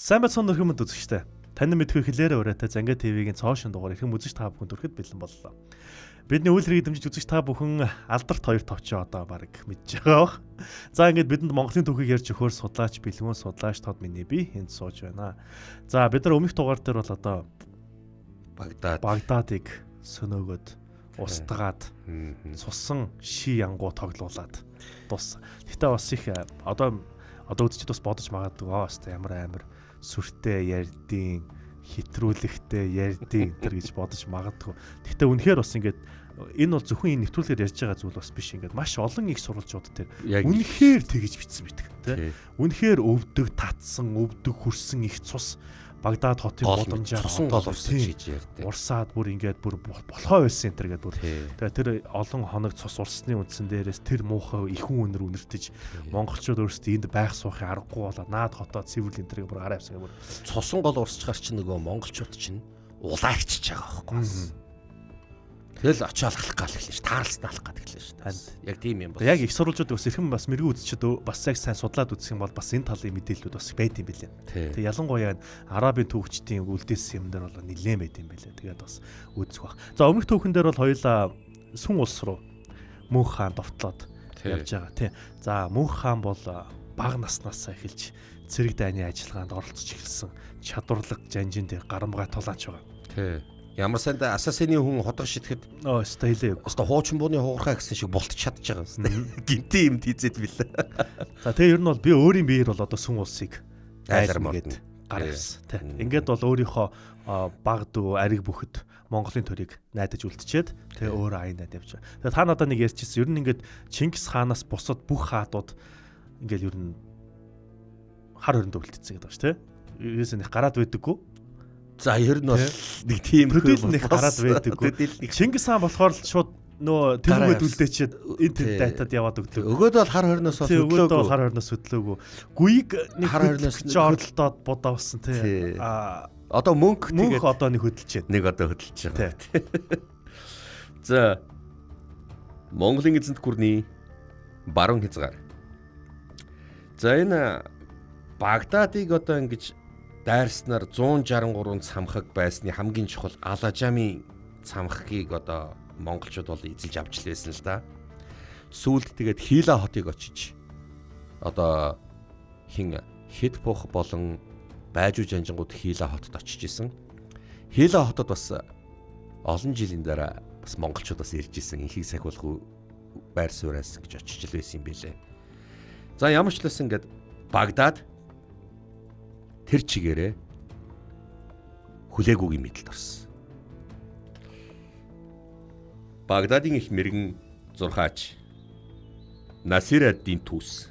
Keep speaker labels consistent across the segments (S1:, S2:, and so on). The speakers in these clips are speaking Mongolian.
S1: Сайн байцгаана уу хүмүүс үзэгчтэй. Таны мэдхүй хэлээрээ ураатай Зангаа ТV-гийн цоо шин дугаар эрхэм үзэгч та бүхэн төрөхөд бэлэн боллоо. Бидний үйл хэргийг дэмжиж үзэгч та бүхэн алдарт хоёр товчоо одоо баг мэдж байгаа бах. За ингээд бидэнд Монголын түүхийг ярьж өгөхөөр судлаач бэлгүүн судлаач тод миний би энд сууж байна. За бид нар өмнөх дугаар дээр бол одоо Багдадыг сөнөөгөөд устгаад цусан ши янгуу тоглуулад дууссан. Гэтэ бас их одоо үзчихэд бас бодож магадгүй аа өстой ямар амар сүртэй ярдیں، хитрүүлэгтэй ярдیں энэ төр гэж бодож магадгүй. Гэтэ үнэхээр бас ингээд энэ бол зөвхөн энэ нэвтрүүлгээр ярьж байгаа зүйл бас биш, ингээд маш олон их сурвалжууд дээр үнэхээр тэгж бичсэн байдаг тий. Үнэхээр өвдөг татсан, өвдөг хөрсөн их цус Багдад хотын боломжоор
S2: цусан гол урсаж хийж ярьдаг.
S1: Урсаад бүр ингээд бүр болохоо байсан энэ төр гэдэг бүр. Тэгээ тэр олон хоног цус урсны үндсэн дээрээс тэр муухай ихүүн үнэр үнэртэж монголчууд өөрсдөө энд байх суухын аргагүй болоод наад хотоо цэвэрлэн энэ төр бүр гараа явсан бүр.
S2: Цусан гол урсчихар чинь нөгөө монголчууд чинь улаагчж байгаа байхгүй бас. Тэгэл очиод алхах гал эхэлнэ ш. Таарлцсан алхах гал эхэлнэ ш. Яг тийм юм бол.
S1: Яг их сурвалжууд бас эрхэм бас мэрэгэн үзчихэд бас яг сайн судлаад үзэх юм бол бас энэ талын мэдээллүүд бас байд юм билээ. Тэг ялангуяа арабын түүхчдийн үлдээсэн юм дээр бол нэлээд байд юм билээ. Тэгээд бас үзэх бах. За өмнөх түүхэн дээр бол хоёулаа сүн улс руу Мөнх хаан довтлоод явж байгаа тий. За Мөнх хаан бол бага наснаас эхэлж цэрэг дайны ажиллагаанд оролцож эхэлсэн чадварлаг жанжин дээр гарамгай тулаач байгаа.
S2: Тий. Ямар сайндаа асасины хүн ходог шидэхэд
S1: өстой хэлээ.
S2: Өстой хуучин бууны хугархаа гэсэн шиг бултч чадж байгаа юм өстой. Гинтийн юм тийзэд билээ.
S1: За тэгээ ер нь бол би өөрийн биеэр бол одоо сүн улсыг
S2: айлар
S1: мордно гаргасан. Тэ. Ингээд бол өөрийнхөө баг дүү ариг бүхэд Монголын төрийг найдаж үлдчихэд тэгээ өөрөө аян найд явж байгаа. Тэгээ та надад нэг ярьчихсан. Ер нь ингээд Чингис хаанаас бусад бүх хаадууд ингээд ер нь хар хөрөнд үлдсэн гэдэг ба ш тэ. Ерөөсөө нэг гараад байдаггүй.
S2: За ер нь бол нэг тийм
S1: төдийл нэг гараад байдаггүй. Чингис хаан болохоор л шууд нөө тэргүүд үлдээчихэд энэ тэр дайтад яваад өгдөг.
S2: Өгөөд бол хар хорноос
S1: хөдлөөгүй. Өгөөд бол хар хорноос хөдлөөгүй. Гүйг нэг хар хорноос чи оролдоод будаа болсон тий.
S2: Аа одоо мөнх
S1: тэгээд одоо нэг хөдөлж байна.
S2: Нэг одоо хөдөлж байгаа. За Монголын эзэнт гүрний баруун хязгаар. За энэ Багдадыг одоо ингэж дайрснаар 163 цамхаг байсны хамгийн чухал Алажамын цамхагийг одоо монголчууд бол эзэлж авч л байсан л да. Сүүлд тэгээд Хила хотыг очиж одоо хин хэд бух болон байжуу жанжингууд Хила хотод очиж исэн. Хила хотод бас олон жилийн дараа бас монголчууд бас ирж исэн. Инхийг сахиулах байр сууриас гэж очиж л байсан юм билээ. За ямар ч лсэн ингээд Багдад тэр чигээрээ хүлээгүүгийн мэдлэлд орсон. Багдадын их мэрэгэн зурхаач Насир ад-дин Түс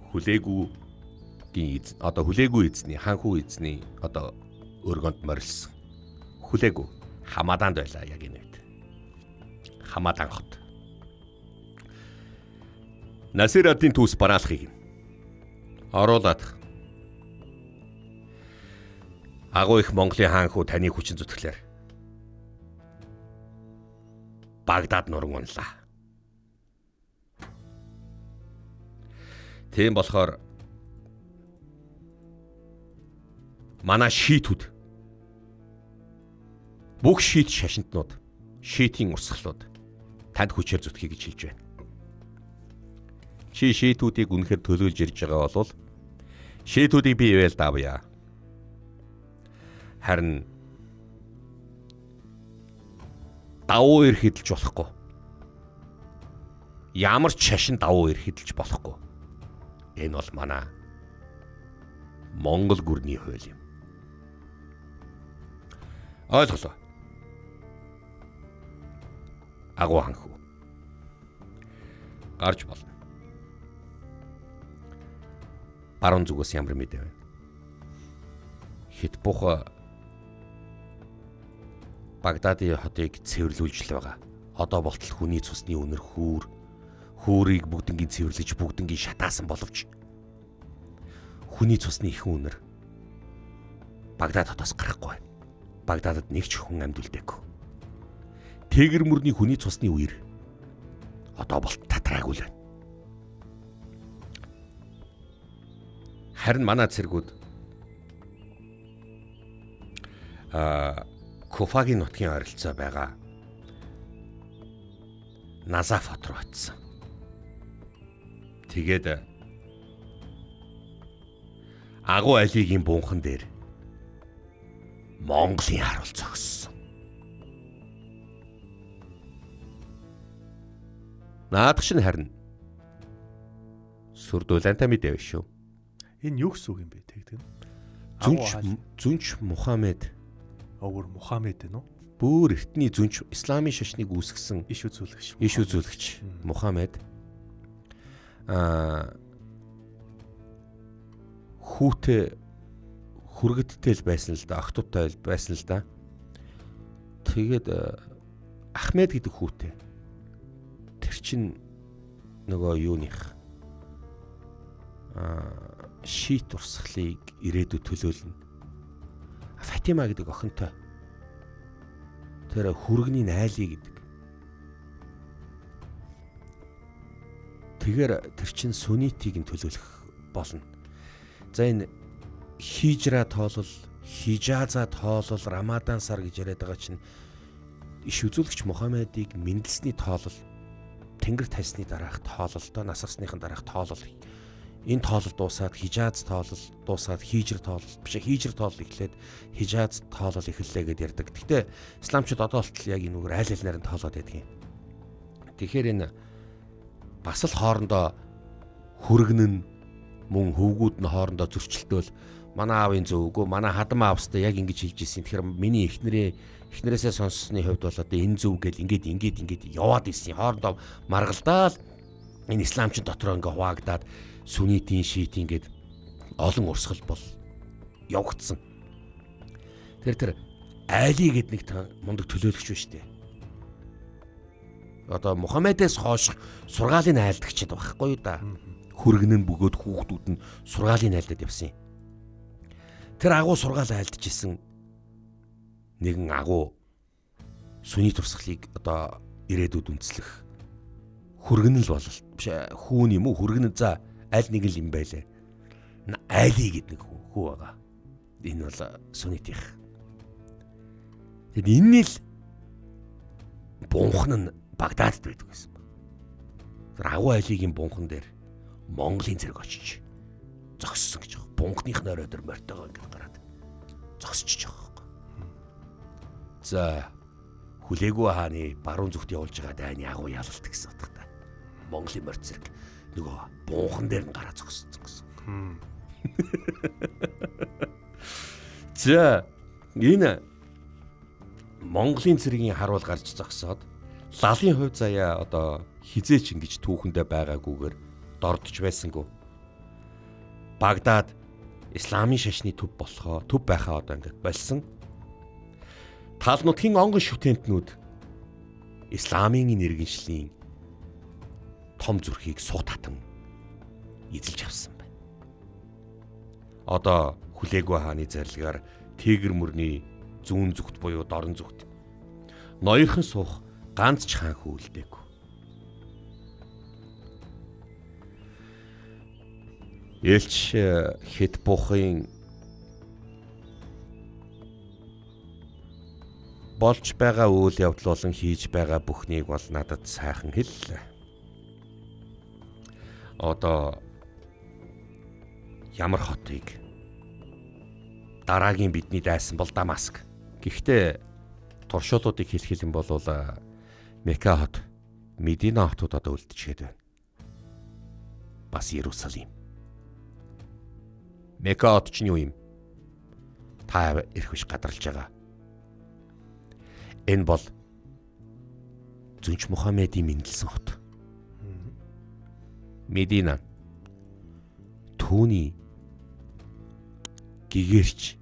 S2: хүлээгүүгийн одоо хүлээгүү эзний хаанхүү эзний одоо өргөнд морилсон. Хүлээгүү Хамадаанд байлаа яг энэ үед. Хамадан хот. Насир ад-дин Түс бараалахыг оруулаад агуу их Монголын хаанхүү таны хүчин зүтгэлээр Багдад нуран унлаа. Тийм болохоор манай шийтүүд бүх шийт шашинтнууд шийтийн урсгалууд танд хүчээр зүтгэе гэж хэлж байна. Чи шийтүүдийг үнэхээр төлөөлж ирж байгаа бол шийтүүдийг би ивэл давъя. Харин давуу ир хэдэлж болохгүй. Ямар ч шашин давуу ир хэдэлж болохгүй. Энэ бол манай Монгол гүрний хууль юм. Ойлголоо. Агуу ханхүү. Гарч болно. Баруун зүгээс ямар мэдээ байна? Хит бух Багдадын хотыг цэвэрлүүлж л байгаа. Одоо болтол хүний цусны үнэр хүүр хүүрийг бүгднгийн цэвэрлэж бүгднгийн шатаасан боловч хүний цусны их үнэр Багдад хотоос гарахгүй байна. Багдадад нэг ч хүн амьд үлдээгүй. Тэгэр мөрний хүний цусны үер одоо болт татраагүй л байна. Харин манай цэргүүд Куфагийн нутгийн ойролцоо байгаа Назаф хот руу очсон. Тэгээд Агуу Алигийн бунхан дээр Монголын харуул зогссон. Наадах шин харин сүрдүүлэнтэй мэдээ биш шүү.
S1: Энэ юу гэсэн үг юм бэ тэгдэг нь?
S2: Зүнч Мухаммед.
S1: Өвөр Мухаммед гэнэ үү?
S2: Бүр эртний зүнч исламын шашныг үүсгэсэн
S1: иш үзүүлэгч.
S2: Иш үзүүлэгч Мухаммед хүүтэй хүргэдтэй л байсан л да, охтуудтай л байсан л да. Тэгээд Ахмед гэдэг хүүтэй. Тэр чин нөгөө юуных шиит урсгалыг ирээдүйд төлөөлнө. Фатима гэдэг охинтой. Тэр хүргэний найли гэдэг. Тэгэхээр тэр чин суннитыг нь төлөөлөх болно. За энэ хижра тоолол, хижаза тоолол, Рамадан сар гэж яриад байгаа чинь иш үзүүлэгч Мухаммедыг мэндэлсний тоолол, тэнгэр тайсны дараах тоололтой, нас барсныхан дараах тоолол. Энэ тоолол дуусаад хижаз тоолол дуусаад хижр тоолол биш хижр тоолол эхлээд хижаз тоолол эхэллээ гэдээ ярьдаг. Гэхдээ исламчууд одоо болтол яг энэ үгээр айл айлнаар нь тоолоод байдаг юм. Тэгэхээр энэ бас л хоорондоо хүргэнэн мөн хөвгүүд нь хоорондоо зөрчилдөөл манай аавын зөв үгүй манай хадам аавстай яг ингэж хэлж ирсэн. Тэгэхээр миний эхнэрээсээ сонссны хувьд бол одоо энэ зөв гэл ингээд ингээд ингээд яваад ирсэн. Хоорондоо маргалдаал энэ исламчин дотроо ингээ хуваагдаад сүнитийн шиитийн гээд олон урсгал бол явагдсан. Тэр Али гээд нэг мундаг төлөөлөгч байна шүү дээ. Одоо Мухаммедээс хойш сургаалын айлдагчд байхгүй юу да. Хүргэн нь бөгөөд хүүхдүүд нь сургаалын айлдад явсан юм. Тэр агуу сургаал айлдаж исэн нэгэн агуу сүний турсгалыг одоо ирээдүйд үндэслэх хүргэн л болол биш хүүн юм уу хүргэн за аль нэг л юм байлээ. Али гэдэг нэг хүү байгаа. Энэ бол сүнитийнх. Тэгэд энэний л бунхан нь Багдадд байдаг байсан. Тэр агуу Алигийн бунхан дээр Монголын зэрэг очиж зогссон гэж байгаа. Бунхных нь орой дээр морьтойгоо ингэж гараад зогсчихж байгаа байхгүй. За хүлээгүй хааны баруун зүгт явуулж байгаа дайны агуу ялалт гэсэн утгатай. Монголын морь зэрэг нөгөө бунхан дээр нь гараа зогссон гэсэн. За энэ Монголын цэргийн харуул гарч зогсоод лалын хувь заяа одоо хизээч ингэж түүхэндээ байгаагүйгээр дордож байсангүй. Багдад исламын шашны төв болохоо төв байхаа одоо ингэж болсон. Тал нутгийн онгон шүтэнтнүүд исламын иргэншлийн том зүрхийг суу татан эзэлж авсан байна. Одоо хүлээгүй хааны зарилгаар Тигр мөрний зүүн зүгт буюу дорн зүгт ноёрхон суух ганц ч хаан хүү үлдээгүй. Элч хэд бухын болж байгаа үйл явдал болон хийж байгаа бүхнийг бол надад сайхан хэллээ. Одоо ямар хотыг дараагийн бидний дайсан бол Дамаск. Гэхдээ туршуулуудыг хэлэх юм бол Мекка хот, Медина хотууд одоо үлдчихэд байна. Бас Иерусалим. Мекка хот чинь юу юм? Та ирэх биш гадарлаж байгаа. Энэ бол Зүнч Мухаммедийн мэндэлсэн хот. Медина түүний гэгэрч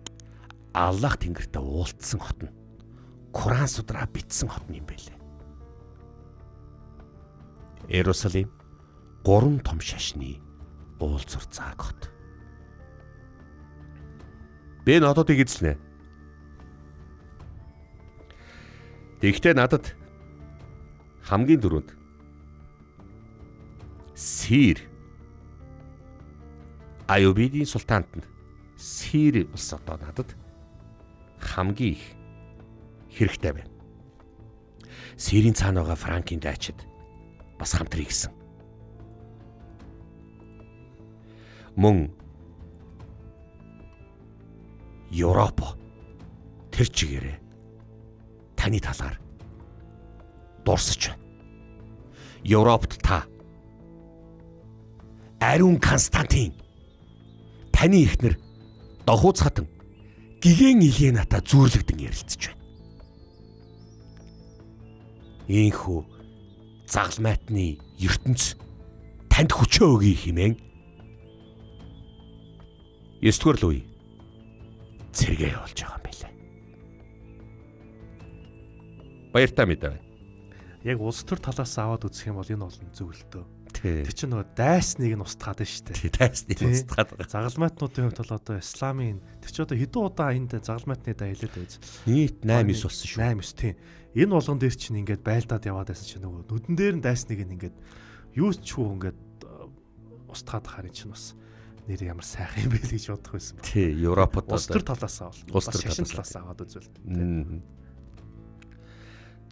S2: Аллах тэнгэртээ уултсан хот нь. Коран судраа бичсэн хот нь юм байлээ. Иерусалим 3 том шашны уулзуур цаг хот. Би нотодыг эзэлнэ. Тэгэхдээ надад хамгийн түрүүнд Сир Аюбидын султаанд нь Сири улс одоо надад хамгийн их хэрэгтэй байна. Сирийн цаана байгаа Франкийн дайчид бас хамтрий гэсэн. Мөн Европ тэр чигээрээ таны талаар дурсаж байна. Европт та Ариун Константин таны эхнэр Дохууц хатан гигэн Еленатай зүүрлэгдэн ярилцаж байна. Ийхүү загалмайтны ертөнц танд хүчээ өгье хэмээн 9-р Луи цэргээ явуулж байгаа юм билээ. Баяртай мэдээ байна.
S1: Яг улс төр талаас аваад үзэх юм бол энэ бол зөв л дөө.
S2: Тий.
S1: Тэр чинь нөгөө дайсныг нь устгаад байна шүү дээ.
S2: Тий, дайсныг
S1: Тий.
S2: устгаад байгаа.
S1: Загалмайтнуудын хувьд бол одоо исламын тэр чи одоо хэдэн удаа энд загалмайтны даа хэлээд байз.
S2: Нийт 8 9 болсон шүү.
S1: 8 9 тийм. Энэ болгон дээр чинь ингээд байлдаад яваад байсан чинь нөгөө нүдэн дээр нь дайсныг нь ингээд юу ч хүү ингээд устгаад харин чинь бас нэр ямар сайхан юм бэ л гэж бодох байсан.
S2: Тий, Европод
S1: Улс төр талаас авал.
S2: Улс төр
S1: Бас шашин
S2: талаас.
S1: талаас аваад үзвэл.
S2: Мм.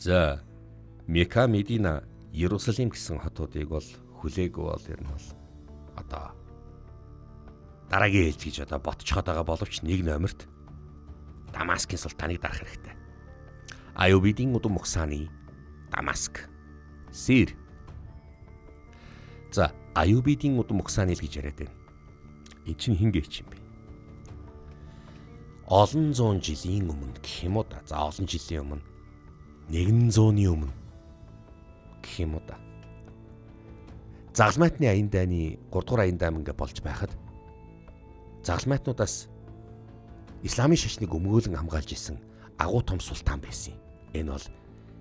S2: За, Мека, Медина, Иерусалим гэсэн хотуудыг бол хүлээгүй бол ер нь бол одоо дараагийн ээлж гэж одоо ботчход байгаа боловч нэг номерт Дамаскын султаныг дарах хэрэгтэй. Аюбидын удам мухсаны Дамаск. Сир. За, Аюбидын удам мухсаны л гэж яриад байна. Эн чинь хин гээч юм бэ? Олон зуун жилийн өмнө гэх юм уу да. За, олон жилийн өмнө. 100-ны өмнө гэх юм уу да. Загалмайтны аян дайны 3 дугаар аян дайм ингээ болж байхад загалмайтнуудаас исламын шашныг өмгөөлөн хамгаалж исэн агуу том султан байсан юм. Энэ бол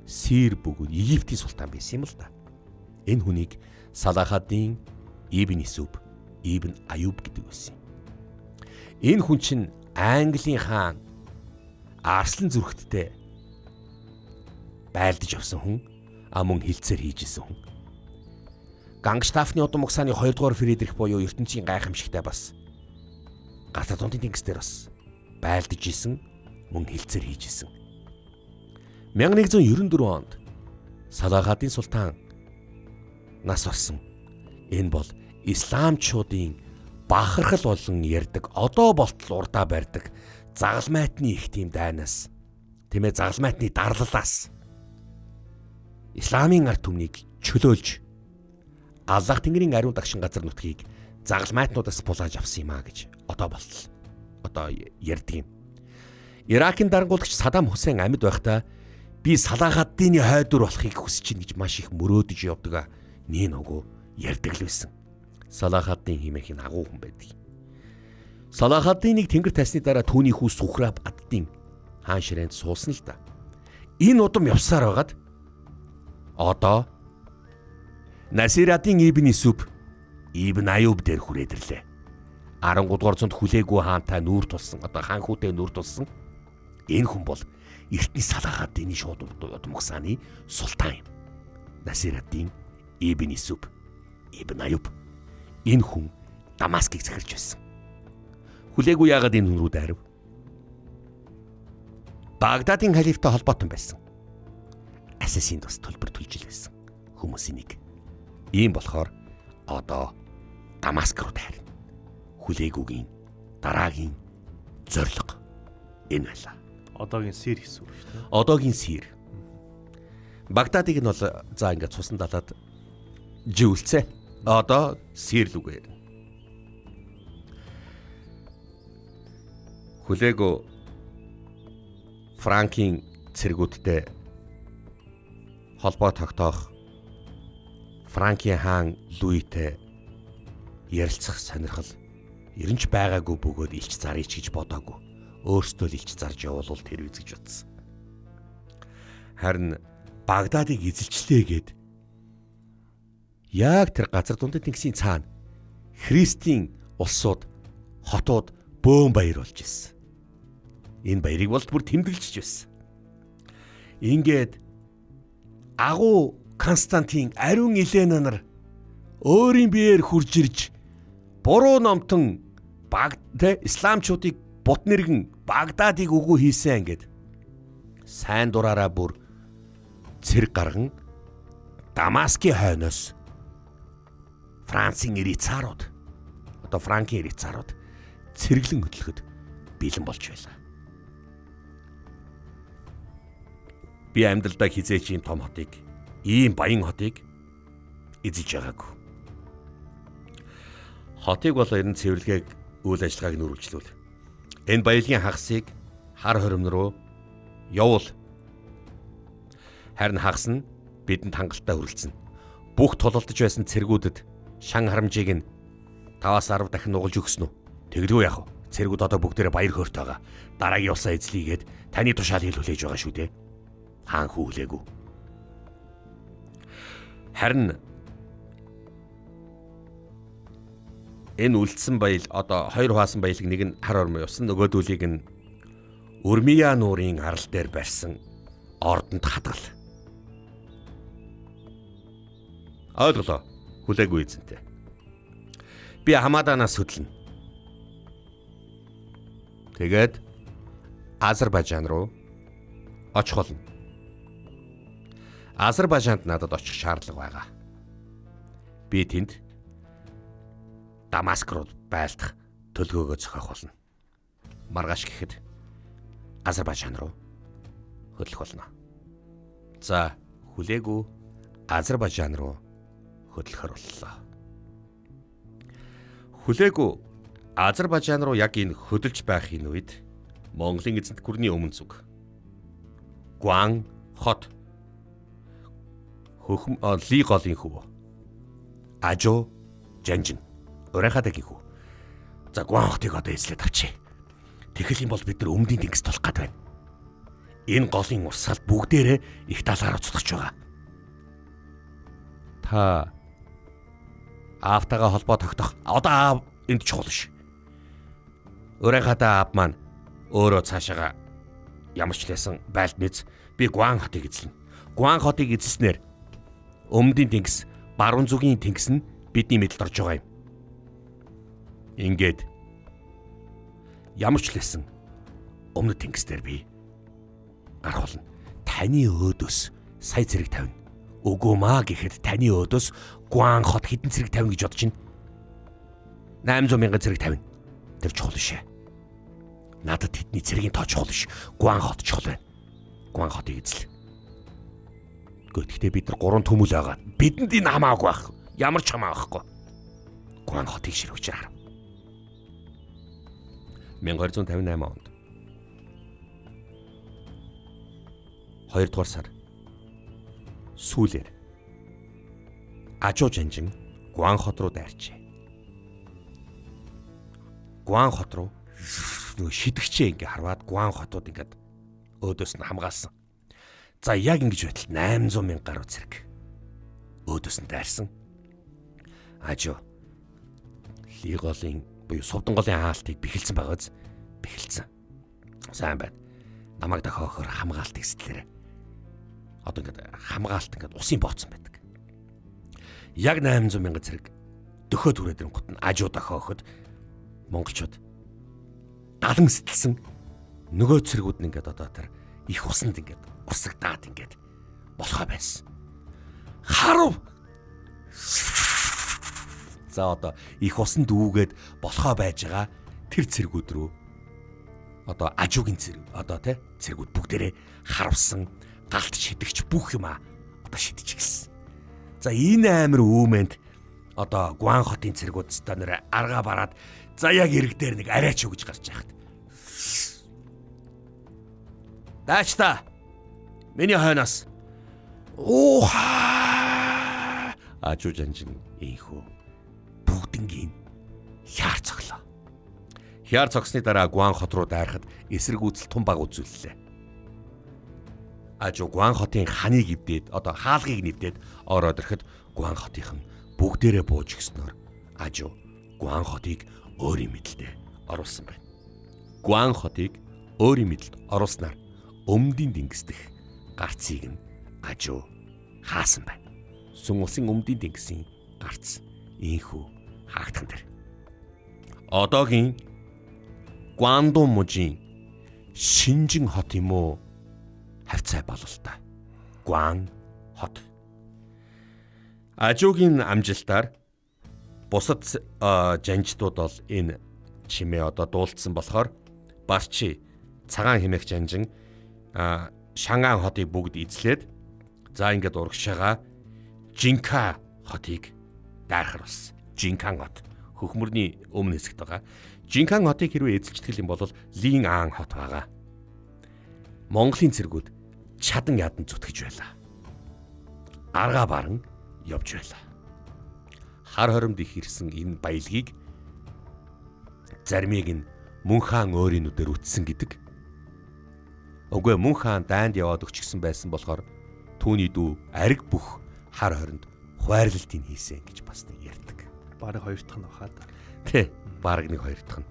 S2: Сир бөгөөд Египтийн султан байсан юм л да. Энэ хүнийг Салахаддин Ибн Исүб, Ибн Аюб гэдэг байсан юм. Энэ хүн чинь Английн хаан Арслан зүрхттэй байлдаж явсан хүн, а мөн хилцээр хийж исэн хүн. Гангштафны удам угсааны 2 дугаар Фридрих буюу ертөнцийн гайхамшигтай бас Галта дундын тэнгис дээр бас байлдаж исэн, мөн хилцээр хийж исэн. 1194 онд Салахадын султан нас барсан. Энэ бол исламчуудын бахархал болон ярьдаг, одоо болтол урдаа барьдаг загалмайтны их тийм дайнаас, тийм загалмайтны дарлалаас исламын ард түмнийг чөлөөлж Аллах Тэнгэрийн ариун дагшин газар нутгийг загалмайтнуудаас булааж авсан юм а гэж одоо болтол одоо ярьдаг юм. Иракийн дарангуулагч Садам Хусейн амьд байхдаа би Салахаддины хойдур болохыг хүсэж байна гэж маш их мөрөөдөж явдаг. Нээ нүгөө ярьдаг л байсан. Салахаддин хэмээх нь агуу хүн байдаг. Салахаддиныг тэнгэр тайсны дараа түүний хүү Сухраб Аддин хаан ширээнд суусан л да. Энэ удам явсаар байгаад одоо Насирадын Ибн Исүб Ибн Аюб дээр хүрээд ирлээ. 13 дугаар зуунд хүлээгүй хаантай нүүр тулсан, одоо хаан хүүтэй нүүр тулсан. Энэ хүн бол эртний Салахаддины шууд удамгсааны султан юм. Насираддин Ибн Исүб Ибн Аюб. Энэ хүн Дамаскыг захирч байсан. Хүлээгүй яагаад энэ хүн рүү дайрав? Багдадын халифтай холбоотон байсан. Ассасинд бас төлбөр төлж ил байсан хүмүүсийн нэг. Ийм болохоор одоо Дамаск руу дайрна. Хүлээгүүгийн дараагийн зорилго энэ байлаа.
S1: Одоогийн Сир гэсэн үг шүү дээ.
S2: Одоогийн Сир. Багдадыг нь бол за ингээд цусан далаад живүүлцээ. Одоо Сир лүгээр. Хүлээгүү Франкийн цэргүүдтэй холбоо тогтоох Франкийн хаан Луитэй ярилцах сонирхол ер нь ч байгаагүй бөгөөд илч зарыг ч гэж бодоогүй. Өөрсдөө л илч зарж явуул тэр үз гэж бодсон. Харин Багдадыг эзэлчлээ гэд яг тэр газар дундад тэнгисийн цаана Христийн улсууд хотууд бөөн баяр болж ирсэн. Энэ баярыг бол бүр тэмдэглэж байсан. Ингээд агуу Константин ариун Елена нар өөрийн биеэр хурж ирж буруу номтон Баг тэ исламчуудыг бут нэргэн Багдадыг үгүй хийсэн ингээд сайн дураараа бүр цэрэг гарган Дамаскийн хойноос Францын рицарууд одоо Франкийн рицарууд цэргэлэн хөдлөхөд бэлэн болж байлаа. Би амьдралдаа хизээч ийм том хотыг, ийм баян хотыг эзэлж байгаагүй. Хотыг бол ер нь цэвэрлэгээг үйл ажиллагааг нь үргэлжлүүл. Энэ баялагын хагасыг хар хорим руу явуул. Харин хагас нь бидэнд хангалттай хүрэлцэн. Бүх тулалдаж байсан цэргүүдэд шан харамжийг нь 5-10 дахин нугалж өгсөн үү? Тэгэлгүй яах вэ? Цэргүүд одоо бүгдээрээ баяр хөөртэй байгаа. Дараагийн улсаа эзлийгээд таны тушаалыг хүлээж байгаа шүү дээ. Хаан хүү хүлээгүй. Харин энэ үлдсэн баял одоо хоёр хуваасан баялаг нэг нь хар ормоо явсан, нөгөөдүүлийг нь Өрмия нуурын арал дээр барьсан ордонд хадгал. Ойлголоо. Хүлээгүй эзэнтэй. Би Хамаданаас хөдлөнө. Тэгээд Азербайджан руу очих болно. Азербайджанд надад очих шаардлага байгаа. Би тэнд Дамаск руу байлдах төлгөөгөө зохиох болно. Маргааш гэхэд Азербайджан руу хөдлөх болно. За, хүлээгүй Азербайджан руу хөдлөхөр боллоо. Хүлээгүй Азербайджан руу яг энэ хөдөлж байхын үед Монголын эзэнт гүрний өмнө зүг Гуан хот хөхм Ли голын хөвөө Ажуу Жанжин Урайхадагийн хүү. За Гуан хотыг одоо эзлээд авчи. Тэгэхэл юм бол бид нар өмдийн тэнгис тулах гад байна. Энэ голын урсгал бүгдээрээ их далаар уцдах байгаа. Та аавтайгаа холбоо тогтоох. Одоо аав энд чухал биш. Урайхадаа аав маань өөрөө цаашаага ямар ч лээсэн байлдниз би Гуан хотыг эзлэнэ. Гуан хотыг эзэлснээр өмдийн тэнгис, баруун зүгийн тэнгис нь бидний мэдэлд орж байгаа юм. Ингээд ямар ч лээсэн өмнөд тэнгис дээр би гарах болно. Таны өөдөөс сая цэрэг тавина. Үгүй маа гэхэд таны өөдөөс Гуан хот хэдэн цэрэг тавина гэж бодож байна. 800 мянган цэрэг тавина. Тэр чухал биш ээ. Надад тэдний цэргийн тоо чухал биш. Гуан хот чухал байна. Гуан хотыг эзэл. Гэхдээ бид нар гурван төмөл байгаа. Бидэнд энэ хамаагүй байх. Ямар ч хамаа байхгүй. Гуан хотыг ширвэж харав. 1258 онд 2 дугаар сар сүүлээр Ажуу Жанжин Гуан хот руу дайрчээ. Гуан хот руу нөгөө шидэгчээ ингээ харваад Гуан хотууд ингээд өөдөөс нь хамгаалсан. За яг ингэж байтал 800 мянга гаруй цэрэг өөдөөс нь дайрсан. Ажуу Ли голын буюу Сувданголын хаалтыг бэхэлсэн байгаа биз? Бэхэлсэн. Сайн байна. Намайг дохиохоор хамгаалтыг сэтлээрэ. Одоо ингээд хамгаалт ингээд усын бооцсон байдаг. Яг 800 мянган цэрэг дөхөө түрээд ирэнгүүт нь ажуу дохиоход монголчууд далан сэтэлсэн нөгөө цэргүүд нь ингээд одоо тэр их усанд ингээд урсагдаад ингээд болохоо байсан. Харав. За одоо их усанд үүгээд болохоо байж байгаа тэр цэргүүд рүү одоо ажуугийн цэрэг одоо тэ цэргүүд бүгдээрээ харавсан галт шидэгч бүх юм одоо шидэж эхэлсэн. За энэ амир үүмэнд одоо Гуан хотын цэргүүд өстө нэр аргаа бараад за яг ирэг дээр нэг арайч өгж гарч яхад. Даач та. Миний хойноос. Уухаа. Ажуу жанжин ийхүү бүгднгийн хяар цоглоо. Хяар цогсны дараа Гуан хот руу дайрахад эсрэг үүсэл тун баг үзүүллээ. Ажуу Гуан хотын ханыг эвдээд одоо хаалгыг нэвдээд ороод ирэхэд Гуан хотынхан бүгдээрээ бууж өгснөөр Ажуу Гуан хотыг өөрийн мэдлэлд оруулсан байна. Гуан хотыг өөрийн мэдлэлд оруулснаар өмдийн тэнгис дэх гарцыг нь Ажуу хаасан байна. Сүн улсын өмдийн тэнгисийн гарц ийхүү хаагдхан дээр. Одоогийн Гуандун мужийн Шинжин хот юм уу? Хавцай бололтой. Гуан хот. Ажуугийн амжилтаар бусад жанжтууд бол энэ чимээ одоо дуулдсан болохоор Барчи цагаан хэмээх жанжин Шангаан хотыг бүгд эзлээд за ингээд урагшаага Жинка хотыг дайрахар болсон. Жинкан хот хөхмөрний өмнө хэсэгт байгаа. Жинкан хотыг хэрвээ эзэлжтгэл юм бол Лин Аан хот байгаа. Монголын цэргүүд чадан ядан зүтгэж байлаа. Аргаа баран явж байлаа. Хар хоримд их ирсэн энэ баялагийг заримыг нь Мөн хаан өөрийн нүдээр үтсэн гэдэг. Үгүй Мөн хаан дайнд яваад өгчихсөн байсан болохоор түүний дүү ариг бүх хар хоринд хуваарлалтыг хийсэн гэж бас нэг ярьдаг.
S1: Бараг хоёр дахь нь хаад.
S2: Тэ, бараг нэг хоёр дахь нь.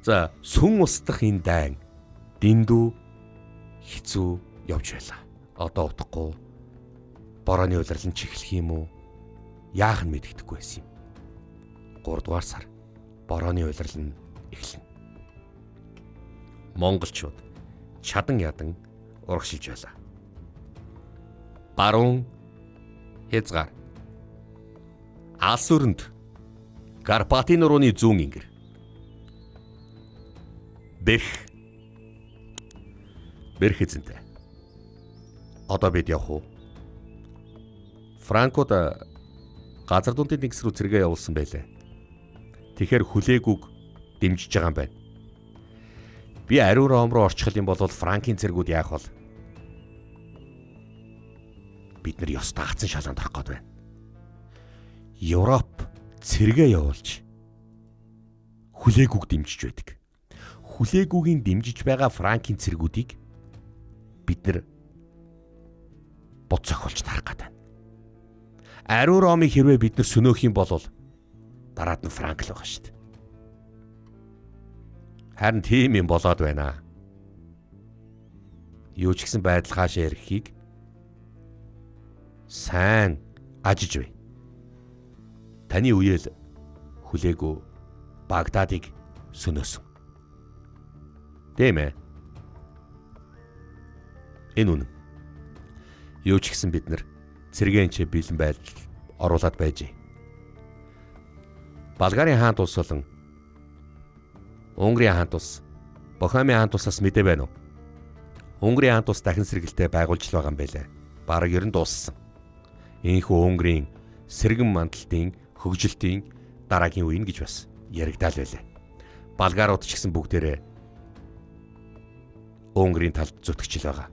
S2: За, сүн устдах энэ дайн дэндүү хэцүү явж байлаа. Одоо утгагүй борооны улирал нь чихлэх юм уу? Яах нь мэддэхгүй байсан юм. 3 дугаар сар борооны улирал нь эхэлнэ. Монголчууд чадан ядан урагшилж байлаа. Баруун хязгаар алс өрөнд Карпатын нурууны зүүн ингэр. Бэрх. Бэрх эзэнтэй. Одоо бид явах уу? Франкод газар дундын нэгс рүү цэргээ явуулсан байлээ. Тэгэхээр хүлээгүүг дэмжиж байгаа юм байна. Би ариун Ром руу орчих юм бол Франкийн цэргүүд яах вэ? Бид нар ёстой агцсан шалаанд орох гээд байна. Европ цэргээ явуулж хүлээгүүг дэмжиж байдаг. Хүлээгүүгийн дэмжиж байгаа Франкийн цэргүүдийг бид нар бод зохиолж тарах гээд байна. Ариун Ромыг хэрвээ бид нар сөнөөх юм бол дараад нь Франк л байгаа шүү дээ. Харин тийм юм болоод байна. Юу ч гэсэн байдал хаашаа ирэхийг сайн ажиж бай. Таны үеэл хүлээгүү Багдадыг сөнөөсөн. Тийм ээ. Энэ үнэн. Юу ч гэсэн бид нар цэргийн ч бэлэн байдал оруулаад байжээ. Болгарын хаант улс болон Унгарын хаант улс, Бохемийн хаант улсаас мэдээ байна уу? Унгарын хаант улс дахин сэргэлтээ байгуулж л байгаа юм байлээ. Бараг ер нь дууссан. Ийхүү Унгарын сэргэн мандалтын хөгжилтийн дараагийн үе гэж бас яригдаал байлээ. Болгарууд ч гэсэн бүгдээрээ Унгарын талд зүтгэж л байгаа.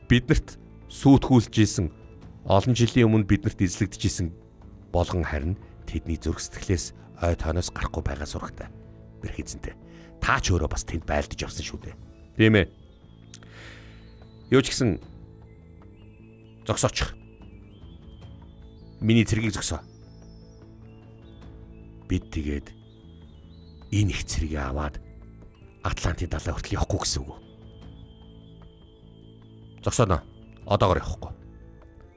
S2: Биднэрт сүүтгүүлж исэн олон жилийн өмнө биднэрт эзлэгдэж исэн болгон харин тэдний зүрх сэтгэлээс ой тооноос гарахгүй байгаа сурагтай. Бэрх эзэнтэй. Та ч өөрөө бас тэнд байлдаж явсан шүү дээ. Тийм ээ. Юу ч гэсэн зогсоочих. Миний цэргийг зогсоо. Бид тэгээд энэ их цэргийг аваад Атлантын далай хүртэл явахгүй гэсэн үг үү? Зогсооно. Одоогор явахгүй.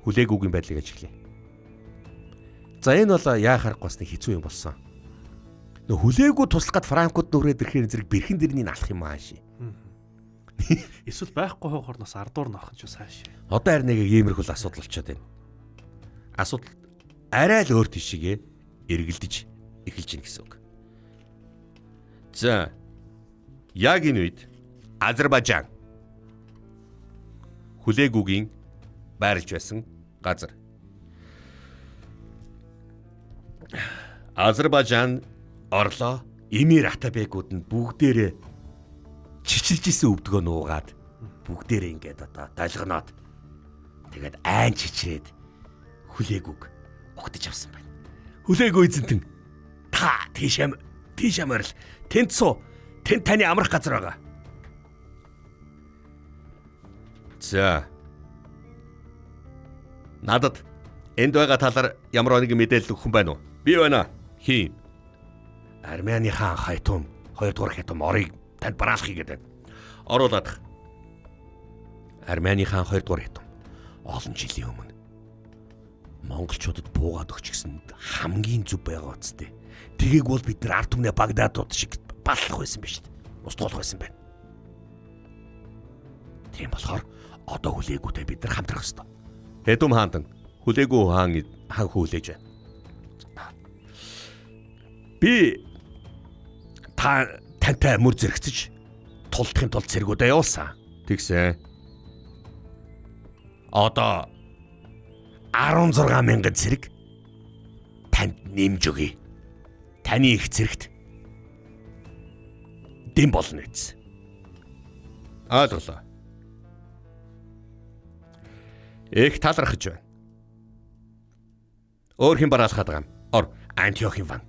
S2: Хүлээгүүгийн байдлыг ажиглая. За энэ бол яа харахгүй бас нэг хэцүү юм болсон. Нөө хүлээгүү туслах гад франкууд нүрээд ирэхээр зэрэг бэрхэн дэрнийг алах юм ааши.
S1: Эсвэл байхгүй хоохор нас ардуур норох нь ч сайш.
S2: Одоо харин нэг иймэрхүү асуудал болчиход байна. Асуудал арай л өөр тийшээ эргэлдэж эхэлж байна гэсэн үг. За яг энэ үед Азербайджан хүлээгүүгийн байрлаж байсан газар. Азербайджан орлоо Эмир Атабекууд нь бүгдээрээ чичилж исэн өвдгөө нуугаад бүгдээрээ ингээд одоо долгоноод тэгээд айн чичрээд хүлээгүүг угтаж авсан байна. Хүлээгүү эзэнтэн та тийшээ морил тэнд суу, тэнд таны амрах газар байгаа. За надад энд байгаа талаар ямар нэгэн мэдээлэл өгөх юм байна уу? Би байна. Хин. Армени хаан хайтум 2 дугаар хайтум орыг танд бараалах хийгээд байна. Оруулаад. Армени хаан 2 дугаар хайтум олон жилийн өмнө монголчуудад буугаад өгчихсөн хамгийн зүв байгаа үсттэй. Тэгийг бол бид нар ард түмнээ Багдадууд шиг баллах байсан биз дээ. Устгуулах байсан байна. Тийм болохоор одоо хүлээгүйтэй бид нар хамтрах ёстой. Хэдүм хаантан хүлээгүү хаан хаан хүлээж байна. Би та тантай мөр зэрэгцэж тулдахын тулд цэргүүдээ явуулсан. Тэгсэн. Одоо 16 мянган цэрэг танд нэмж өгье. Таны их цэрэгт дэм болно гэсэн. Ойлголоо. Их талархаж байна. Өөр хэн бараалхаад байгаа юм? Ор Антиохын ван.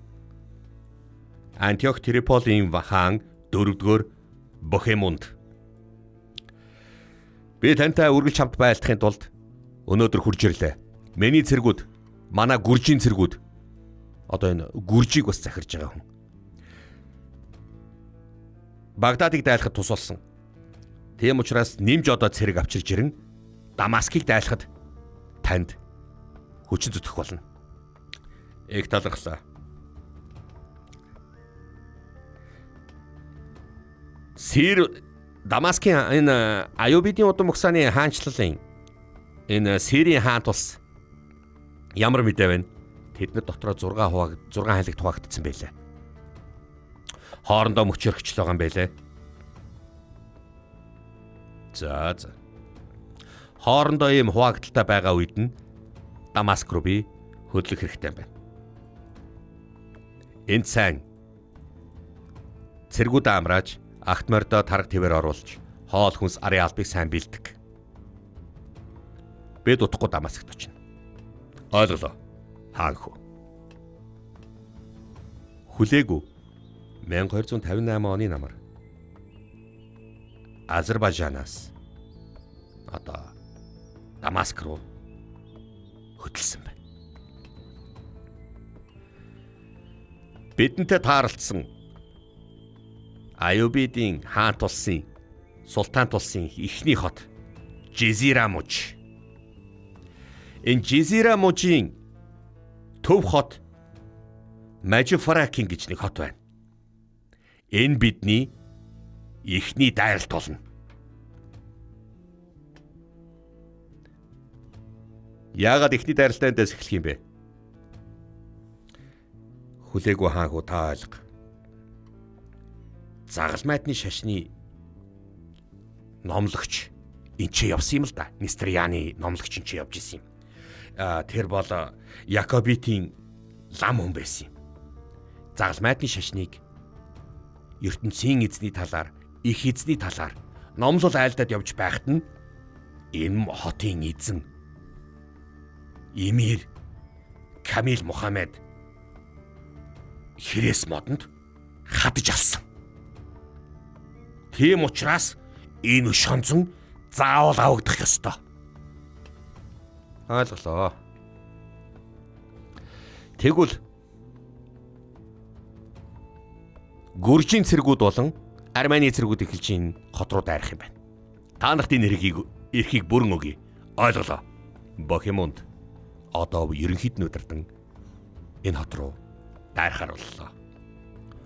S2: Антиох Триполийн хаан 4-р Бохемунд. Би тантай үргэлж хамт байлдахын тулд өнөөдөр хурж ирлээ. Миний цэргүүд, манай гүржийн цэргүүд одоо энэ гүржийг бас захирж байгаа хүн. Багдадыг дайлахад тус болсон. Тийм учраас нэмж одоо цэрэг авчирж ирэн Дамаскыг дайлахад танд хүчин зүтгэх болно. Их талархлаа. Сир Дамаскын энэ Аюубидын удам угсааны хаанчлалын энэ Сирийн хаан тус ямар мэдээ вэ? Тэд нар дотроо 6 хувааг 6 хайлт хуваагдсан байлаа. Хоорондоо мөчөрөгчл байгаа юм байлээ. За за. Хоорондоо ийм хуваагдaltaй байгаа үед нь Дамаск руу би хөдлөх хэрэгтэй юм байна. Энд сайн цэргүүд амрааж агт мордоо тараг твээр оруулж хоол хүнс арын албыг сайн бэлдэг. Бид утгагүй Дамаскт очино. Ойлголоо. Хаан хөө. Хүлээгүү 1258 оны намар Азербайджанаас одоо Дамаск руу хөдөлсөн байна. Бидэнтэй таарлцсан Аюубидын хаан тулсын султан тулсын эхний хот Жезира муж. Энэ Жезира мужийн төв хот Мажифракин гэж нэг хот байна. Энэ бидний эхний дайралт болно. Яагаад эхний дайралтаа эндээс эхлэх юм бэ? Хүлээгүү хаанхүү та ойлго. Загалмайтны шашны номлогч энэ ч явсан юм л да. Нестерианы номлогч энэ ч явж исэн юм. Тэр бол Якобитийн лам хүн байсан юм. Загалмайтны шашныг ертөнцийн эзний талаар, их эзний талаар номлол айлдаад явж байхад нь энэ хотын эзэн Эмир Камил Мухаммед Хрээс модонд хадаж алсан. Тийм учраас энэ шонзон заавал авагдах ёстой. Ойлголоо. Тэгвэл Гүржийн цэргүүд болон Армени цэргүүд эхэлж энэ хот руу дайрах юм байна. Та нарт энэ эрхийг бүрэн өгье. Ойлголоо. Бохемунд одоо ерөнхийд нь удирдан энэ хот руу дайрахаар боллоо.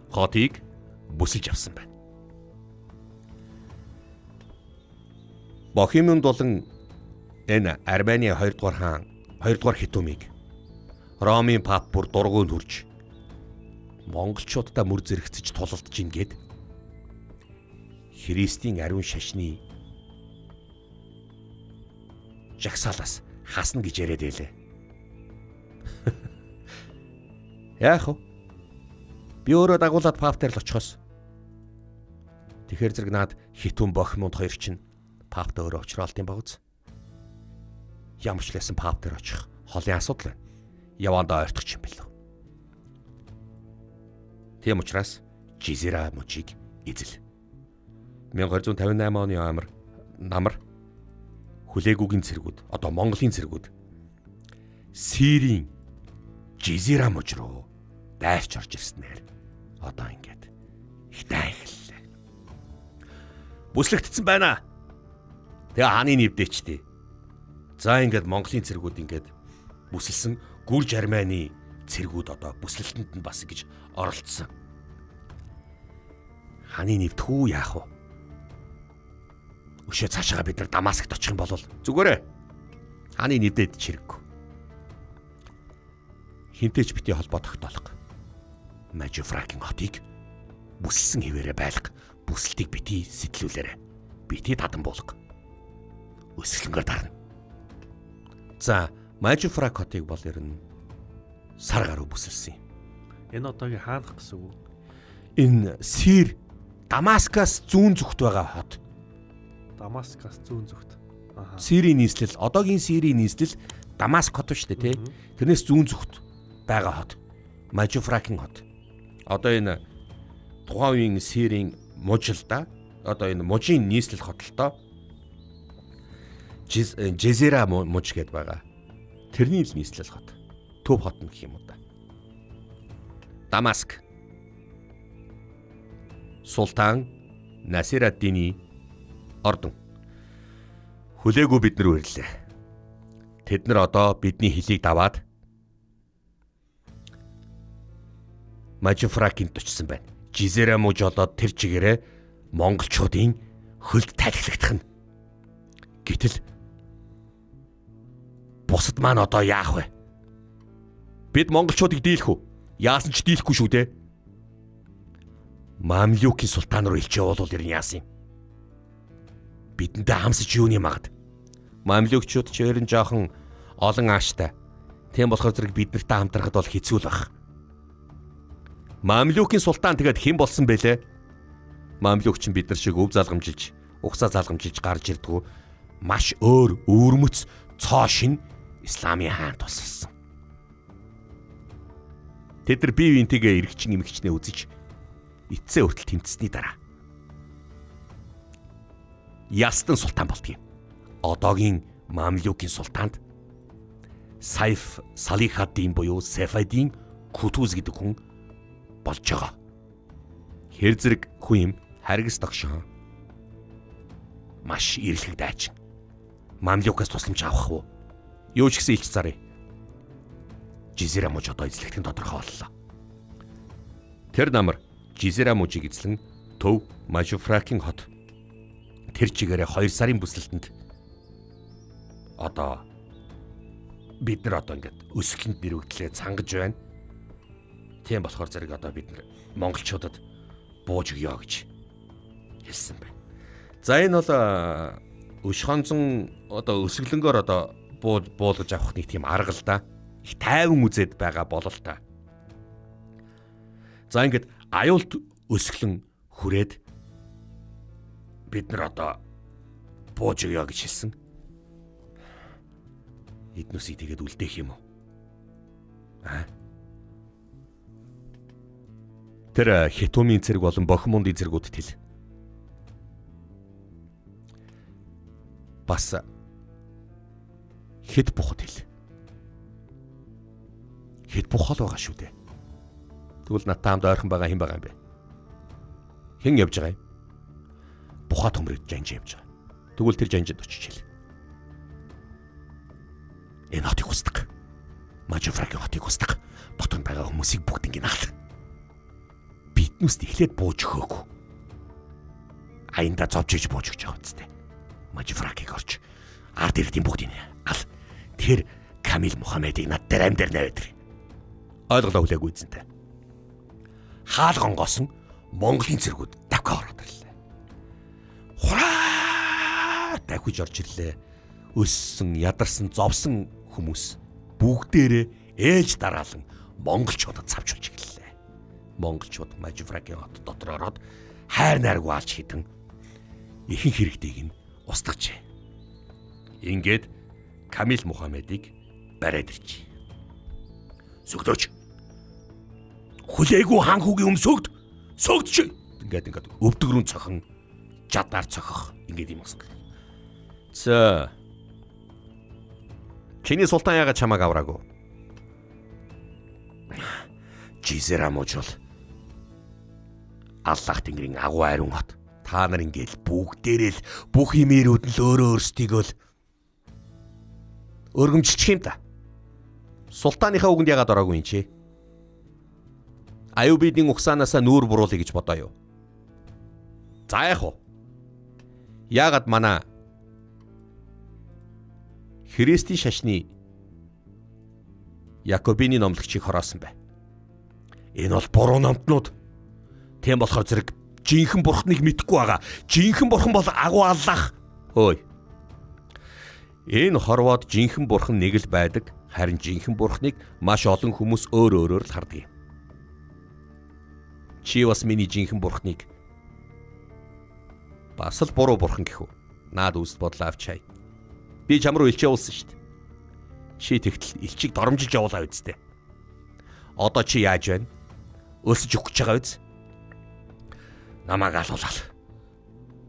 S2: Хотыг бүсэлж авсан байна. Бохемунд болон энэ Армени 2 дугаар хаан 2 дугаар Хитүмийг Ромын пап бүр дургуун хүрч монголчуудаа мөр зэрэгцэж тулалдж ин гээд Христийн ариун шашны жагсаалаас хасна гэж яриад байлээ. Яах вэ? Би өөрөө дагуулад пап дээр л очихоос. Тэгэхээр зэрэг наад Хитүм Бохемунд хоёр чинь паптай өөрөө уулзраалт юм багц. Ямар ч лсэн пап дээр очих холын асуудал байна. Явандаа ойртох юм билүү. Тийм учраас Жизера мужийг эзэл. 1258 оны амар намар хүлээгүүгийн цэргүүд одоо Монголын цэргүүд Сирийн Жизера муж руу дайрч орж ирснээр одоо ингээд их дай эхэллээ. Бүслэгдсэн байна. Тэгээ хааны нэвдээчтэй. За ингээд Монголын цэргүүд ингээд бүсэлсэн Гүрж Армени цэргүүд одоо бүслэлтэнд нь бас ингэж оролцсон. Ханы нэвтэх үү яах вэ? Өшөө цаашаа бид нар Дамаскт очих юм бол зүгээрээ. Ханы нэвдээд чирэггүй. Хинтээч бити холбоо тогтоолго. Мажифракийн хотыг бүсэлсэн хэвээрээ байлга. Бүсэлтийг бити сэтлүүлээрэ. Бити тадан буулга. Өсгөлөнгөөр дарна. За, Мажифрак хотыг бол ер нь сар гаруй бүсэлсэн юм.
S1: Энэ одоогийн хаанах гэсэн үг.
S2: Энэ Сир Дамаскаас зүүн зүгт байгаа хот.
S1: Дамаскаас зүүн зүгт.
S2: Аа. Сирийн нийслэл, одоогийн Сирийн нийслэл Дамаск хот шүү дээ, тий? Тэрнээс зүүн зүгт байгаа хот. Мажифракийн хот. Одоо энэ тухайн үеийн Сирийн муж л да. Одоо энэ мужийн нийслэл хот л доо. Жезера муж гэдээ байгаа. Тэрний л нийслэл хот. Төв хот нь гэх юм уу да. Дамаск. Султан Насир ад-Дины ордон. Хүлээгүй бид нар үрлээ. Тэд нар одоо бидний хөлийг даваад Мажифракинд очсон байна. Жизера муж олоод тэр чигээрээ монголчуудын хөлд тайлхлагдах нь. Гэтэл бусад маань одоо яах вэ? Бид монголчуудыг дийлэх үү? Яасан ч дийлэхгүй шүү дээ. Мамлюкийн султан руу илчээ болвол ер нь яасан юм? Бидэнтэй хамсаж юуны магад? Мамлюкчууд ч ер нь жоохон олон ааштай. Тийм болохоор зэрэг бид нартай хамтрахад бол хэцүү л байх. Мамлюкийн султан тэгээд хэн болсон бэлээ? Мамлюк ч бид нар шиг өв залгамжилж, угсаа залгамжилж гарч ирдгүү. Маш өөр өвөрмөц цоо шин исламын хаан тусалсан. Тэд нар бие биентэйгээ эргэчин эмгчнээ үзэж эцсээ хүртэл тэмцсэний дараа Ястан султан болдгийм. Одоогийн Мамлюкийн султанд Сайф Салихаддин буюу Сефадин Кутуз гэдэг хүн болж байгаа. Хэр зэрэг хүн юм харгас догшон. Маш эрэлхэг дайчин. Мамлюкаас тусламж авах уу? Юу ч гэсэн илч зарыг. Жизера муж одоо эзлэгдэх нь тодорхой боллоо. Тэр намар Жизера мужийг эзлэн төв Мажуфракийн хот тэр чигээрээ 2 сарын бүслэлтэнд одоо бид нар одоо ингээд өсгөлөнд нэрвэгдлээ цангаж байна. Тийм болохоор зэрэг одоо бид нар монголчуудад бууж өгөө гэж хэлсэн байна. За энэ бол өшхонзон одоо өсгөлөнгөөр одоо буулгаж авах нэг тийм арга л да. Их тайван үзээд байгаа болол та. За ингээд аюулт өсгөлөн хүрээд бид нар одоо бууж өгөө гэж хэлсэн. Эднүсийг тэгээд үлдээх юм уу? Аа? Тэр Хитумын цэрэг болон Бохимундын цэргүүдэд хэл. Бас хэд бухад хэл. Хэд бухал байгаа шүү дээ. Тэгвэл надтай хамт ойрхон байгаа хэн байгаа юм бэ? Хэн явж байгаа юм? Бухаа төмрөд жанж явж байгаа. Тэгвэл тэр жанжид очиж хэл. Энэ хотыг устгах. Мажифрагийн хотыг устгах. Дотор байгаа хүмүүсийг бүгднийг нь ал. Биднүүст эхлээд бууж өгөөгүй. Аянда зовж иж бууж өгч байгаа үстэй. Мажифракийг орч ард иргэдийн бүгдийг ал. Тэр Камил Мухаммедыг над дээр амьдэр наваад ир. Ойлголоо хүлээгүй эзэнтэй. Хаалгонгоосон Монголын цэргүүд давхаа ороод ирлээ. Хураа давхиж орж ирлээ. Өссөн, ядарсан, зовсон хүмүүс бүгдээрээ ээлж дараалан монголчуудад цавчулж эхэллээ. Монголчууд Мажифрагийн хот дотор ороод хайр найргүй алж хитэн ихэнх хэрэгтийг нь устгажээ. Ингээд Камил Мухаммедыг бариад иржээ. Сүгдөөч. Хүлээгүй хаан хүүгийн өмсөгд сөгдч. Ингээд өвдөг рүү цохин жадаар цохих ингээд юм болсон. За. Чиний султан яагаад чамайг авраагүй? Жизера мужул. Аллах тэнгэрийн агуу ариун хот. Та нар ингээл бүгдээрээ л бүх имээрүүд нь л өөрөө өөрсдийгөө л өргөмжилчих юм та. Султааныхаа үгэнд яагаад ороогүй юм чи? Аюубидын угсаанаасаа нүүр буруулъя гэж бодоо юу? За яах вэ? Яагаад манай Христийн шашны Якобины номлогчийг хороосон бэ? Энэ бол буруу номтнууд. Тийм болохоор зэрэг жинхэнэ бурхныг мэдэхгүй байгаа. Жинхэнэ бурхан бол агуу Аллах. Хөөе. Энэ хорвоод жинхэнэ бурхан нэг л байдаг. Харин жинхэнэ бурхныг маш олон хүмүүс өөр өөрөөр л хардаг юм. Чи бас миний жинхэнэ бурхныг бас л буруу бурхан гэх үү? Наад үст бодлоо авчаа. Би чам руу элч явуулсан шүү дээ. Чи тэгтэл элчийг доромжилж явуулаа үсттэй. Одоо чи яаж байна? Өлсөж өгөх гэж байгаа биз? Намайг алуулаад.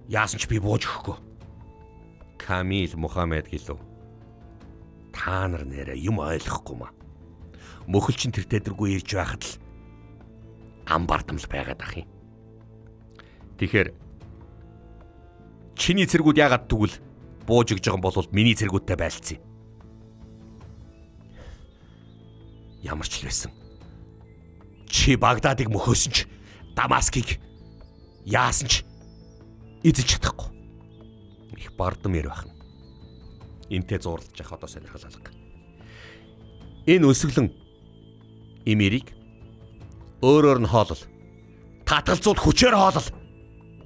S2: Яасан ч би бууж өгөхгүй. Камил Мухаммед гэлөө. Та нар нэрэ юм ойлгохгүй маа. Мөхөл чин тэр тэдэргүй ирж байхад л ам бардамл байгаад ах юм. Тэгэхээр чиний цэргүүд яагаад тэгвэл бууж өгж байгаа юм бол миний цэргүүдтэй байлцсан юм. Ямар ч л байсан. Чи Багдадыг мөхөөсөн ч Дамаскыг яасан ч эзэлж чадахгүй. Их бардам яр байна. Энтэй зурлаж явах одоо сонирхол алга. Энэ өсөглөн эмирийг өөрөөр нь хоолол. Татгалзуул хүчээр хоолол.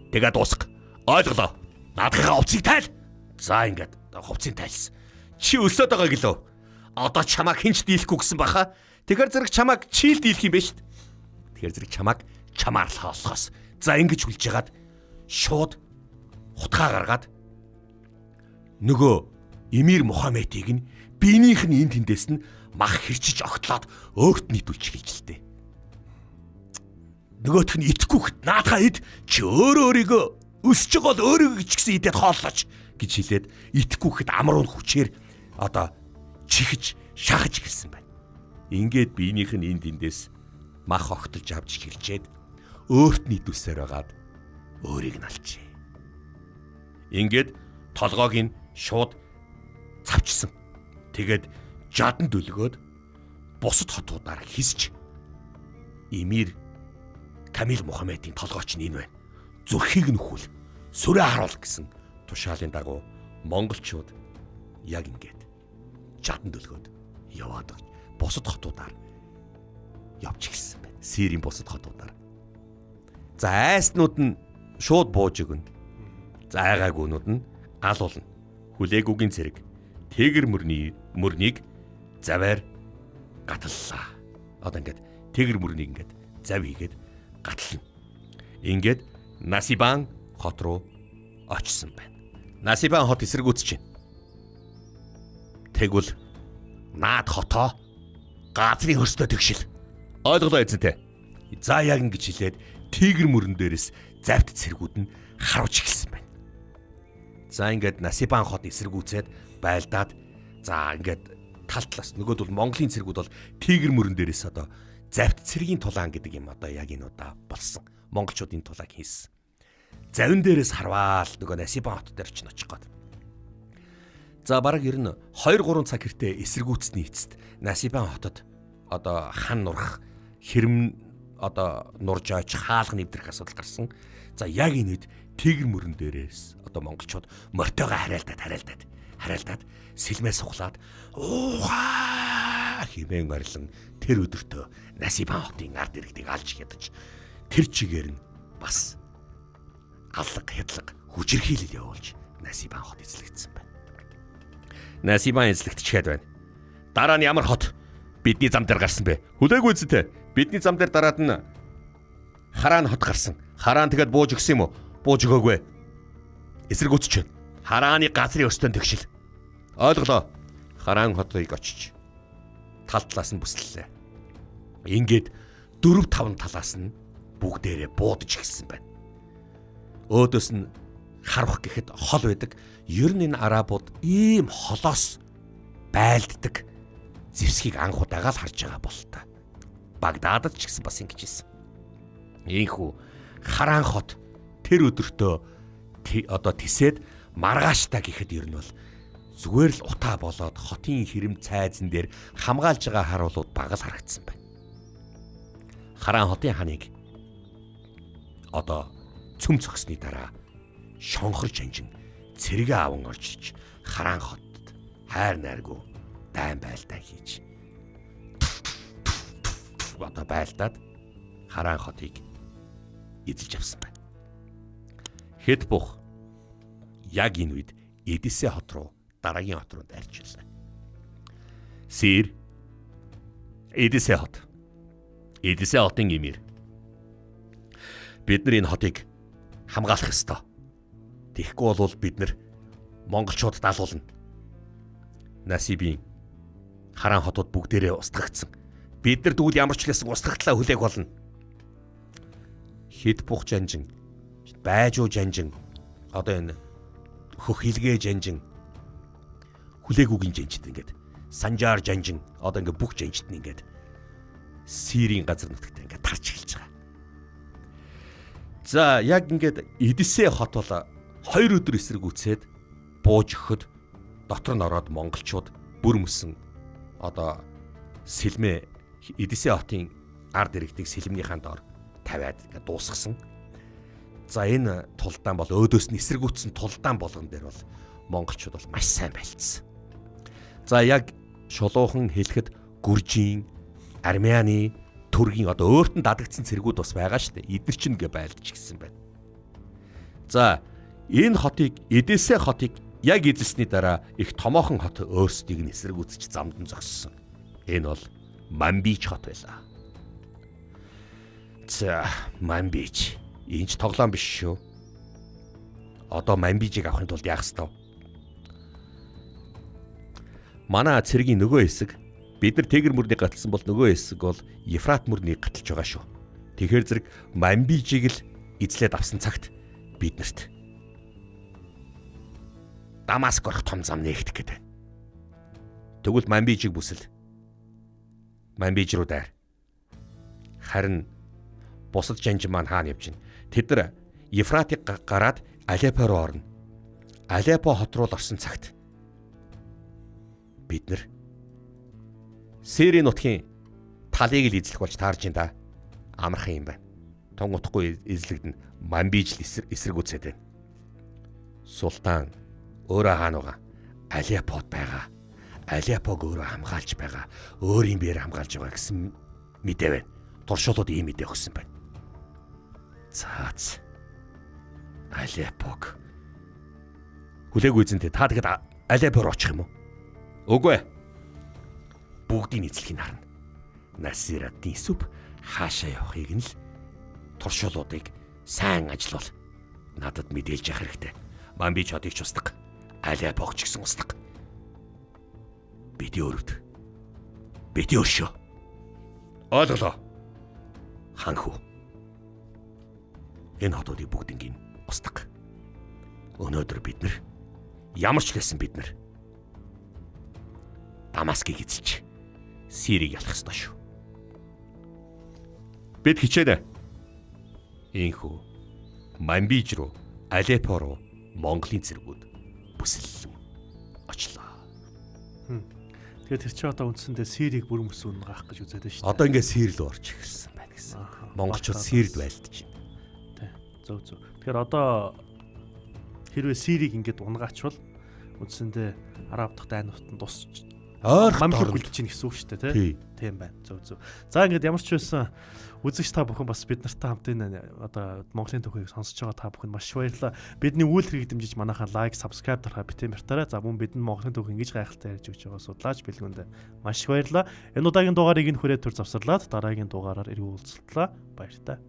S2: Тэгээ дуусга. Ойлголоо. Наадхынхаа хувцсыг тайл. За ингээд хувцсыг тайлсан. Чи өсөд байгаа гэлөө. Одоо чамайг хинч дийлэхгүй гэсэн баха. Тэгэхээр зэрэг чамайг чийл дийлэх юм байна шүү дээ. Тэгэхээр зэрэг чамайг чамаар л хооллохоос. За ингэж хүлж ягаад шууд хутгаа гаргаад нөгөө Эмир Мухаммедийг нь биенийх нь эн тэндээс нь мах хэрчиж огтлоод өөрт нийтүүлж эхэлж л дээ. Нөгөөх нь итгэхгүй хэд наадхаа ид чи өөрөө өөрийгөө өсөж байгаа бол өөрийгөө ч гэсэн идээд хооллооч гэж хэлээд итгэхгүй хэд амруу хүчээр одоо чихэж шахаж эхэлсэн байна. Ингээд биенийх нь эн тэндээс мах огтолж авч хэрчээд өөрт нийтүүлсээр байгаад өөрийг нь алчээ. Ингээд толгойг нь шууд цавчсан. Тэгээд жадан дүлгөөд бусад хотуудаар хисч Эмир Камил Мухаммедийн толгойч нь энэ байна. Зүрхийг нь хөл, сүрээ харуул гэсэн тушаалын дагуу монголчууд яг ингээд жадан дүлгөөд яваад бусад хотуудаар явж эхэлсэн байна. Сирийн бусад хотуудаар. За айснууд нь шууд бууж өгнө. За айгаагүйнүүд нь галуулна. Хүлээгүүгийн цэрэг тэгэр мөрнийг заваар гатлалаа. Одоо ингээд тэгэр мөрнийг ингээд зав хийгээд гатлана. Ингээд Насибан хот руу очсон байна. Насибан хот эсэргүүцэж байна. Тэгвэл наад хотоо газрын хөрстөө тэгшил. Ойлголоо эзэнтэй. За яг ингэж хэлээд тэгэр мөрөн дээрээс завт цэргүүд нь харуулж эхэлсэн байна. За ингээд Насибан хот эсэргүүцээд байлдаад за ингээд тал талаас нөгөөд бол Монголын цэргүүд бол тэгэр мөрөн дээрээс одоо завт цэргийн тулаан гэдэг юм одоо яг энэ удаа болсон. Монголчууд энэ тулааг хийсэн. Завин дээрээс харваал нөгөө Насибан хот дээр ч очих гээд. За бараг ер нь 2-3 цаг хэртэ эсэргүүцсэний эцэст Насибан хотод одоо хан нурах хэрэм одоо нурж ойч хаалга нэвтрэх асуудал гарсан. За яг энэ үед тэгэр мөрөн дээрээс одоо монголчууд мортойгоо харайлдаад сэлмээ сухлаад уухаа хэмээн орилон тэр өдөртөө Насибан хотын ард иргэдийг алж хядаж тэр чигээр нь бас аллаг хядлаг хүчирхийлэл явуулж Насибан хот эзлэгдсэн байна. Насибан эзлэгдчихэд байна. Дараа нь ямар хот бидний зам дээр гарсан бэ? Хүлээгүй эзэнтэй. Бидний зам дээр дараад нь Хараан хот гарсан. Хараан тэгээд бууж өгсөн юм уу? Бууж өгөөгүй. Эсэргүүцэж байна. Харааны газрын өрстөн тэгшил. Ойлголоо. Хараан хотыг очиж тал талаас нь бүслэлээ. Ингээд 4-5 талаас нь бүгдээрээ буудаж эхэлсэн байна. Өөдөөс нь харвах гэхэд хол байдаг. Ер нь энэ арабууд ийм холоос байлддаг зэвсгийг анх удаага л харж байгаа бол та. Багдадад ч гэсэн бас ингэж хэлсэн. Ийхүү Хараан хот тэр өдөртөө одоо тисээд маргааштай гэхэд ер нь бол зүгээр л утаа болоод хотын хэрэм цайзан дээр хамгаалж байгаа харуулууд баг л харагдсан байна. Хараан хотын ханыг одоо цөм цогсны дараа шонхор жанжин цэргээ аван орж иж Хараан хотод хайр найргүй дайн байлдаа хийж одоо байлдаад Хараан хотыг эзэлж авсан байна. Хэд бух яг энэ үед Эдисэ хот руу дараагийн хот руу дайрч байлаа. Сир Эдисэ хот. Эдисэ хотын эмир. Бид нар энэ хотыг хамгаалах ёстой. Тэгэхгүй бол бид нар монголчууд далуулна. Насибийн Хараан хотууд бүгдээрээ устгагдсан. Бид нар тэгвэл ямар ч лээсэн устгагдлаа хүлээх болно. Хэд бух жанжин, байжуу жанжин, одоо энэ хөх хилгээ жанжин, хүлээгүүгийн жанжид ингээд Санжаар жанжин, одоо ингээд бүх жанжид нь ингээд Сирийн газар нутагт ингээд тарч эхэлж байгаа. За яг ингээд Эдисэ хот бол 2 өдөр эсэргүүцээд бууж өгөхөд дотор нь ороод монголчууд бүр мөсөн одоо сэлмээ Эдисэ хотын ард иргэдийг сэлмнийхаа доор тавиад ингээд дуусгасан. За энэ тулдаан бол өөдөөс нь эсэргүүцсэн тулдаан болгон дээр бол монголчууд бол маш сайн байлцсан. За яг шулуухан хэлэхэд Гүржийн, Армяны, Түргийн одоо өөрт нь дадагдсан цэргүүд бас байгаа шүү дээ. Эдгээр чинь ингээ байлдаж гисэн байна. За энэ хотыг Эдесэ хотыг яг эзэлсний дараа их томоохон хот өөрсдийг нь эсэргүүцэж замд нь зогссон. Энэ бол Манбич хот байлаа. За Манбич энэ ч тоглоом биш шүү. Одоо Манбижийг авахын тулд яах ёстой? Манай цэргийн нөгөө хэсэг бид нар Тэгэр мөрнийг гаталсан бол нөгөө хэсэг бол Ефрат мөрнийг гаталж байгаа шүү. Тэгэхээр зэрэг Манбижийг л эзлээд авсан цагт биднэрт Дамаск орох том зам нээгдэх гэдэг. Тэгвэл Манбижийг бүсэл. Манбиж руу дайр. Харин бусад жанжин маань хаана явж байна? Тэд нар Ефратыг гараад Алеппо руу орно. Алеппо хот руу орсон цагт бид нар Сирийн нутгийн талыг л эзлэх болж таарж ин да. Амархан юм байна. Тун утахгүй эзлэгдэн Манбиж л эсэргүүцээд байна. Султан өөрөө хаана байгаа? Алеппод байгаа. Алеппог өөрөө хамгаалж байгаа. Өөрийн биеэр хамгаалж байгаа гэсэн мэдээ байна. Туршуулууд ийм мэдээ өгсөн байна. Цаац. Алеппог. Хүлээгүй эзэнтэй та тэгэхэд Алеппо руу очих юм уу? Үгүй ээ. Бүгдийг эзлэхийг харна. Насир ад-дин Юсуп хаашаа явахыг нь л туршуулуудыг сайн ажилуул. Надад мэдээлж явах хэрэгтэй. Манбич хотыг ч устгах. Алеппог ч гэсэн устгах. Бидний өрөвд. Бидний өршөө. Ойлголоо. Хан хүү. Энэ хотуудыг бүгднийг устгах. Өнөөдөр бид нар ямар ч лээсэн бид нар Дамаскыг эзэлж Сирийг ялах ёстой шүү. Бид хичээнэ. Ийхүү Манбиж руу, Алеппо руу Монголын цэргүүд бүсэллэн очлоо.
S1: Тэгэхээр тэр чинь одоо үндсэндээ Сирийг бүр мөс үнгаах гэж үзээд байна шүү дээ.
S2: Одоо ингээд Сир рүү орж эхэлсэн байна гэсэн. Монголчууд Сирд байлдаж байна.
S1: Тэ. Зөв зөв. Тэгэхээр одоо хэрвээ Сирийг ингээд унгаачвал үндсэндээ Араб дахь дайн нутан дусч
S2: ойр
S1: мамлюк үлдэж чинь гэсэн үг шүү дээ, тий. Тийм байна. Зөв зөв. За ингээд ямар ч байсан үзэгч та бүхэн бас бид нартай хамт энэ одоо Монголын түүхийг сонсож байгаа та бүхэнд маш их баярлалаа. Бидний үйл хэрэг дэмжиж манайхаа лайк, subscribe дарахаа битгий мартаарай. За мөн бидэнд Монголын түүх ингэж гайхалтай ярьж өгч байгаа судлаач бэлгүүндээ маш их баярлалаа. Энэ удаагийн дугаарыг энэ хүрээ төр завсарлаад дараагийн дугаараар эргүү уулзтлаа. Баяртай.